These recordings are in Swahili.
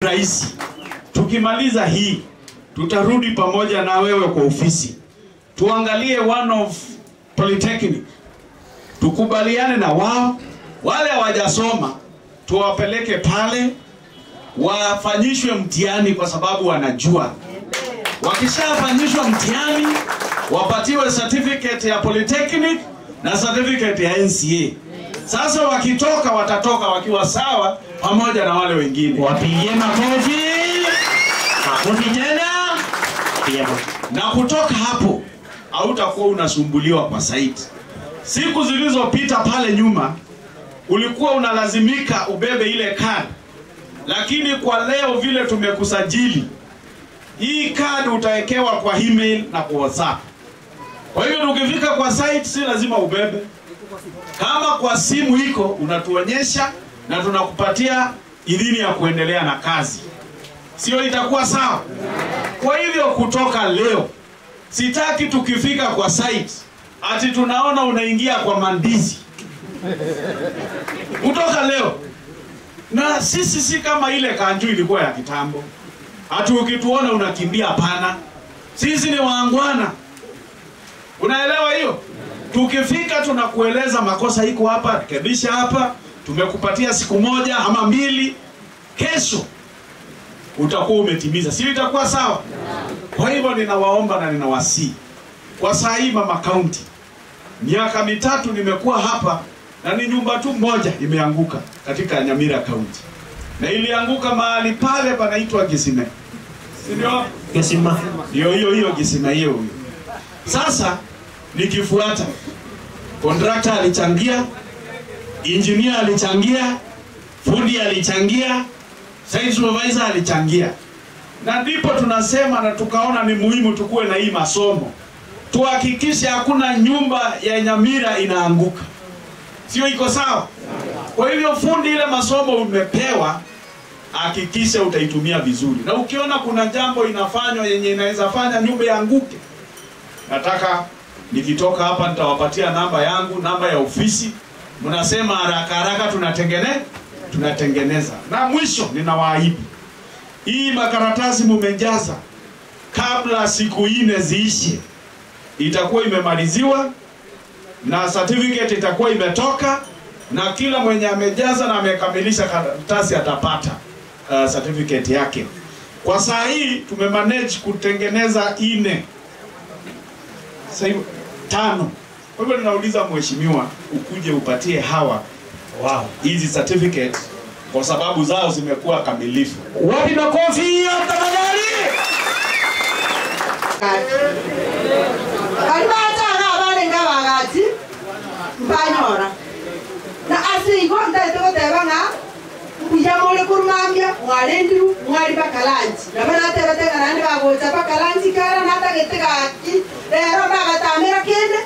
Rahisi. Tukimaliza hii tutarudi pamoja na wewe kwa ofisi, tuangalie one of polytechnic, tukubaliane na wao. Wale hawajasoma tuwapeleke pale wafanyishwe mtihani, kwa sababu wanajua. Wakishafanyishwa mtihani wapatiwe certificate ya polytechnic na certificate ya NCA. Sasa wakitoka watatoka wakiwa sawa pamoja na wale wengine. Wapigie makofi. Makofi tena. Pigia makofi. Na kutoka hapo hautakuwa unasumbuliwa kwa site. Siku zilizopita pale nyuma ulikuwa unalazimika ubebe ile card, lakini kwa leo vile tumekusajili, hii card utawekewa kwa email na kwa WhatsApp. Kwa hiyo ukifika kwa site si lazima ubebe. Kama kwa simu iko unatuonyesha na tunakupatia idhini ya kuendelea na kazi. Sio itakuwa sawa? Kwa hivyo kutoka leo sitaki tukifika kwa site ati tunaona unaingia kwa mandizi. Kutoka leo. Na sisi si kama ile kanju ilikuwa ya kitambo. Ati ukituona unakimbia, hapana. Sisi ni waangwana. Unaelewa hiyo? Tukifika tunakueleza makosa iko hapa, rekebisha hapa. Tumekupatia siku moja ama mbili, kesho utakuwa umetimiza. Sio itakuwa sawa? Kwa hivyo ninawaomba na ninawasihi. Kwa saa hii Mama County, miaka 3 nimekuwa hapa na ni nyumba tu moja imeanguka katika Nyamira County. Na ilianguka mahali pale panaitwa Gisime. Si ndio? Gisima. Ndio hiyo hiyo Gisime hiyo hiyo. Sasa nikifuata, contractor alichangia, engineer alichangia, fundi alichangia, site supervisor alichangia. Na ndipo tunasema na tukaona ni muhimu tukue na hii masomo. Tuhakikishe hakuna nyumba ya Nyamira inaanguka. Sio iko sawa? Kwa hivyo fundi, ile masomo umepewa, hakikisha utaitumia vizuri. Na ukiona kuna jambo inafanywa yenye inaweza fanya nyumba ianguke, nataka nikitoka hapa nitawapatia namba yangu, namba ya ofisi. Mnasema haraka haraka tunatengeneza. Na mwisho ninawaahidi, hii makaratasi mumejaza, kabla siku 4 ziishe itakuwa imemaliziwa na certificate itakuwa imetoka, na kila mwenye amejaza na amekamilisha karatasi atapata certificate yake. Kwa saa hii tumemanage kutengeneza 4, sasa hivi 5. Kwa hivyo ninauliza mheshimiwa, ukuje upatie hawa hizi certificate kwa sababu zao zimekuwa kamilifu. Wapi makofi tafadhali? Mbanyora. Na asi igo ndaite goteba ng'a mbuya more kurumambia mwarendiru mwari bakalanji na baratebete ng'a naende bagocha bakalanji kara natagete gaki rero bagatamera kende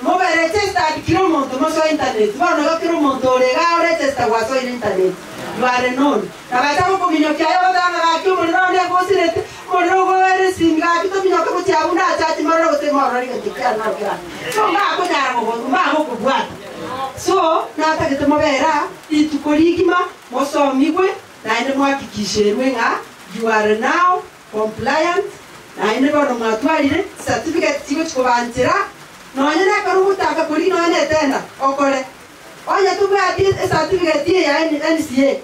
mobe registered kiro omonto mosoe internet bono igo kiro omonto ore iga oregister gwasoire internet bare non na bacha gokominyokia aye goteba ng'a gaki omorero one egosirete omorero ogoere esimi gaki tominyoke gochia abwo nachachi mororo gose mororo rigoti kiana naro so mbakonyara mbagokobwata. So natagete mobera ituko rigima mosomigwe naende mwakikishirwe ng'a you are now compliant naende bono mwatwarire certificate chigochikobanchera nonye nekero ogotaka kori nonye etenda okore onye tobwati certificate ya NCA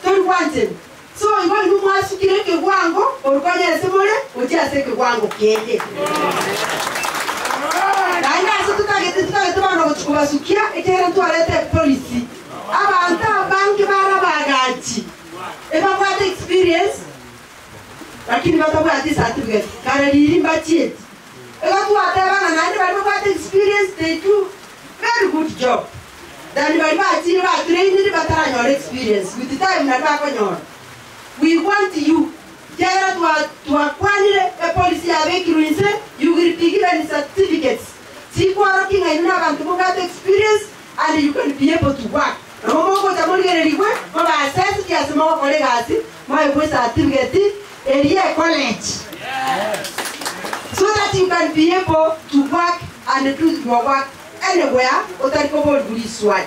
tori gwanchera. So igo inwe mwasukire ekegwango orukonyerese more gochia ase ekegwango kende. Naende ase tutagete bono gochikobasukia ekere ntwarete policy abantu abange barabagachi ebabwate experience lakini batabwate certificate kare riri mbachieti ego twatebana naende bari babwate experience, they do very good job than bari bachire batrainire bataranyora experience with the time nari bakonyora. We want you kera twakwanire e policy yabekirwe you will be given certificates sikwaro kinga inu abantu mubwate experience and you can be able to work. Na mogocha morigererigwe moba assess kiasi mogokora egasi moebwe certificate erie college so that you can be able to work and do your work anywhere otari koboguriswa.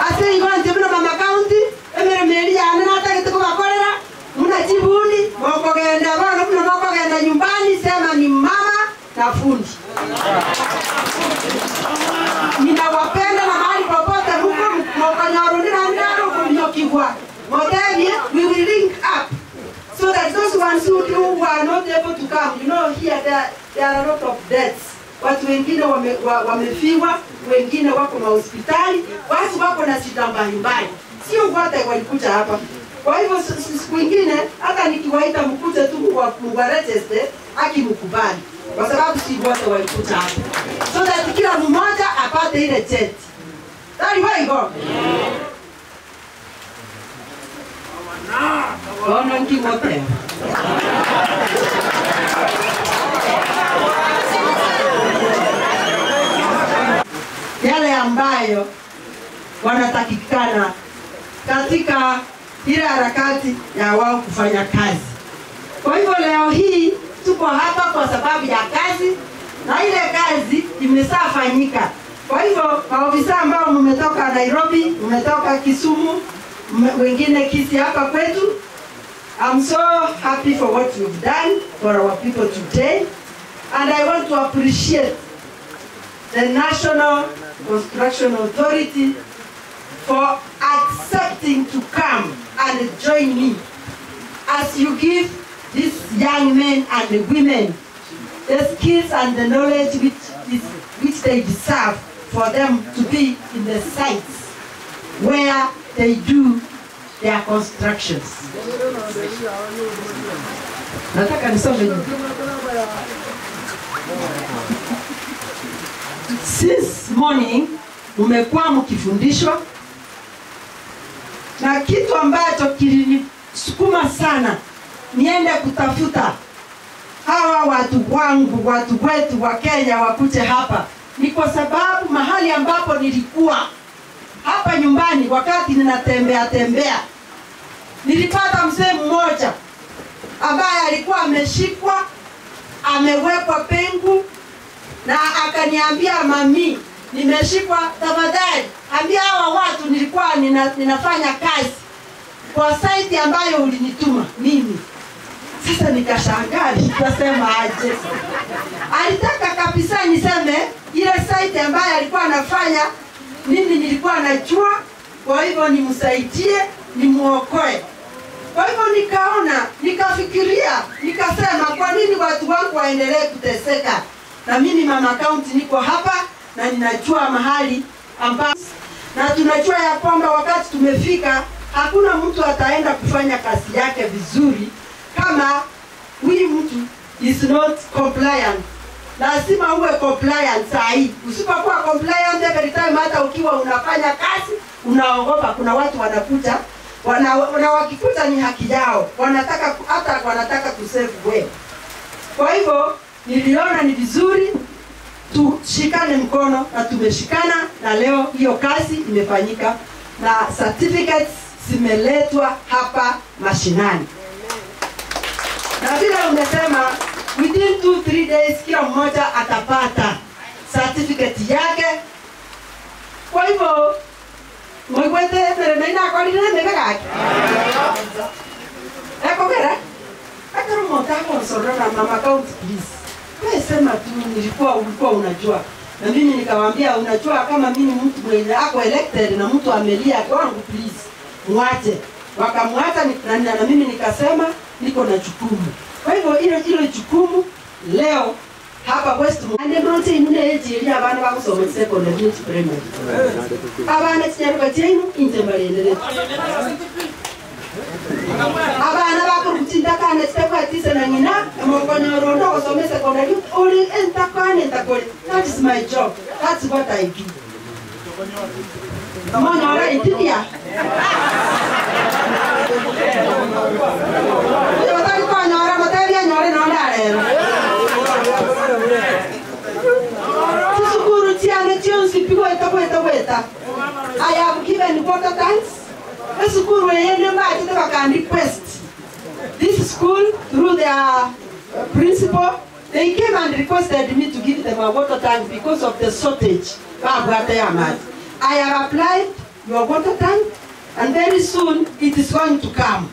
Ase igo nte buna Mama County emere meri yane natagete kobakorera Mnajibuni mokogenda bana kuna mokogenda nyumbani, sema ni mama na fundi. Ninawapenda na mahali popote huko mokonyarundira ndaro kunyokigwa. Moteni, we will link up so that those ones who are not able to come, you know, here there are a lot of deaths. Watu wengine wamefiwa, wengine wako mahospitali, watu wako na shida mbalimbali. Sio wote walikuja hapa. Kwa hivyo siku nyingine hata nikiwaita mkuje tu mwaregister akimkubali. Kwa sababu si wote walikuja hapa. So that kila mmoja apate ile cheti. Tayari wewe. Bono nkimote. Yale ambayo wanatakikana katika ile harakati ya wao kufanya kazi. Kwa hivyo leo hii tuko hapa kwa sababu ya kazi, na ile kazi imeshafanyika. Kwa hivyo maofisa ambao mmetoka Nairobi, mmetoka Kisumu, wengine Kisii hapa kwetu, I'm so happy for what you've done for our people today, and I want to appreciate the National Construction Authority for accepting to come and join me as you give these young men and the women the skills and the knowledge which they deserve for them to be in the sites where they do their constructions. Nataka nisome. Since morning umekuwa mkifundishwa, na kitu ambacho kilinisukuma sana niende kutafuta hawa watu wangu, watu wetu wa Kenya wakuje hapa, ni kwa sababu mahali ambapo nilikuwa hapa nyumbani wakati ninatembea tembea, nilipata mzee mmoja ambaye alikuwa ameshikwa, amewekwa pengu, na akaniambia, mami, nimeshikwa, tafadhali ambia hawa watu nilikuwa ninafanya kazi kwa site ambayo ulinituma mimi. Sasa nikashangaa, nikasema aje? Alitaka kabisa niseme ile site ambayo alikuwa anafanya mimi nilikuwa najua, kwa hivyo nimsaidie, nimuokoe. Kwa hivyo nikaona, nikafikiria, nikasema kwa nini watu wangu waendelee kuteseka? Na mimi mama county niko hapa na ninajua mahali ambapo, na tunajua ya kwamba wakati tumefika hakuna mtu ataenda kufanya kazi yake vizuri kama huyu mtu is not compliant. Lazima uwe compliant sahi. Usipokuwa compliant every time, hata ukiwa unafanya kazi unaogopa. Kuna watu wanakuja, wana wakikuta ni haki yao, wanataka hata wanataka kusave wewe. Kwa hivyo niliona ni vizuri tushikane mkono, na tumeshikana, na leo hiyo kazi imefanyika na certificates zimeletwa hapa mashinani. Na vile umesema within 2-3 days kila mmoja atapata certificate yake. Kwa hivyo mwigwete meremaina akorire mebegaki. Ekogera akaro sorora mama county please. Wewe sema tu nilikuwa ulikuwa unajua. Na mimi nikamwambia unajua kama mimi mtu mwenye ako elected na mtu amelia kwangu, please muache. Wakamwacha na mimi nikasema niko na jukumu. Kwa hivyo ile jukumu leo hapa West ande mrote inune ejiri abana bakusoma secondary primary. Abana tinyaruka chenu inje mbalendele. Abana bakurutinda kana chitakwa na ngina mokonyorondo kusoma secondary ori entakane entakole. That is my job. That's what I do. Monyora itidia. I have given water tanks. The school can request this school through their principal. They came and requested me to give them a water tank because of the shortage. I have applied your water tank, and very soon it is going to come.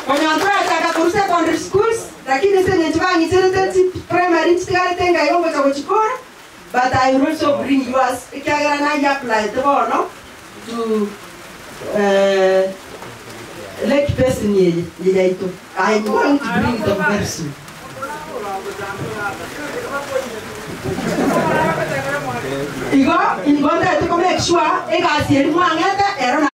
Konyantura kuru secondary schools lakini sene njibangi cherete primary chitigare tenga yongo cha kuchikora but I will also bring yours ikiagera na ya apply bono to Lake Basin ye yaito. I'm going to bring them very soon. Igo ingonda to make sure egasi eri mwang'ete ero.